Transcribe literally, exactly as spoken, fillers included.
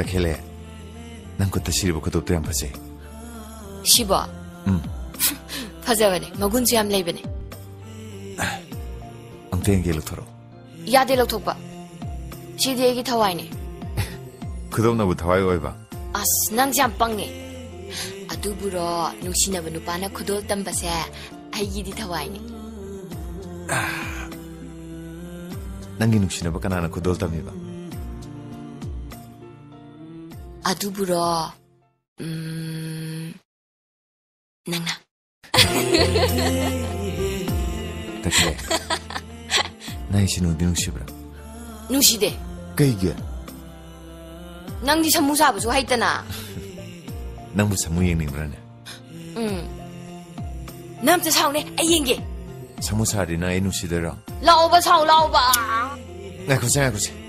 ꯇꯈꯦꯜꯂꯦ, ꯅꯪ ꯈꯨꯠꯇ ꯁꯤꯔꯤꯕ ꯈꯨꯗꯣꯞꯇꯣ ꯌꯥꯝ ꯐꯖꯩ꯫ ꯁꯤꯕꯣ? ꯎꯝ꯫ ꯐꯖꯕꯅꯦ, ꯃꯒꯨꯟꯁꯨ ꯌꯥꯝ ꯂꯩꯕꯅꯦ꯫ ꯑꯝꯇ ꯌꯦꯡꯒꯦ, ꯂꯧꯊꯣꯔꯛꯑꯣ꯫ ꯌꯥꯗꯦ ꯂꯧꯊꯣꯛꯄ꯫ ꯁꯤꯗꯤ ꯑꯩꯒꯤ ꯊꯋꯥꯏꯅꯦ꯫ ꯈꯨꯗꯣꯞꯅꯕꯨ ꯊꯋꯥꯏ ꯑꯣꯏꯕ? ꯑꯁ, ꯅꯪꯁꯦ ꯌꯥꯝ ꯄꯪꯉꯦ꯫ ꯑꯗꯨꯕꯨꯔꯣ, ꯅꯨꯡꯁꯤꯅꯕ ꯅꯨꯄꯥꯅ ꯈꯨꯗꯣꯜ ꯇꯝꯕꯁꯦ ꯑꯩꯒꯤꯗꯤ ꯊꯋꯥꯏꯅꯦ꯫ ꯅꯪꯒꯤ ꯅꯨꯡꯁꯤꯅꯕ ꯀꯅꯥꯅ ꯈꯨꯗꯣꯜ ꯇꯝꯃꯤꯕ? ꯑꯗꯨꯕꯨꯔꯣ, ꯎꯝ, ꯅꯪꯅ꯫ ꯇꯈꯦꯜ, ꯅꯪ ꯑꯩꯁꯦ ꯅꯨꯡꯗꯤ ꯅꯨꯡꯁꯤꯕ꯭ꯔꯥ? ꯅꯨꯡꯁꯤꯗꯦ꯫ ꯀꯩꯒꯤ? ꯅꯪꯗꯤ ꯁꯃꯨ ꯁꯥꯕꯁꯨ ꯍꯩꯇꯅ꯫ ꯅꯪꯕꯨ ꯁꯃꯨ ꯌꯦꯡꯅꯤꯡꯕ꯭ꯔꯥꯅꯦ? ꯎꯝ꯫ ꯅꯪ ꯑꯝꯇ ꯁꯥꯎꯅꯦ, ꯑꯩ ꯌꯦꯡꯒꯦ꯫ ꯁꯃꯨ ꯁꯥꯔꯗꯤ ꯅꯪ ꯑꯩ ꯅꯨꯡꯁꯤꯗꯣꯏꯔꯣ? ꯂꯥꯛꯑꯣꯕ, ꯁꯥꯎ ꯂꯥꯛꯑꯣꯕ꯫ ꯉꯥꯏꯈꯣꯁꯦ, ꯉꯥꯏꯈꯣꯁꯦ꯫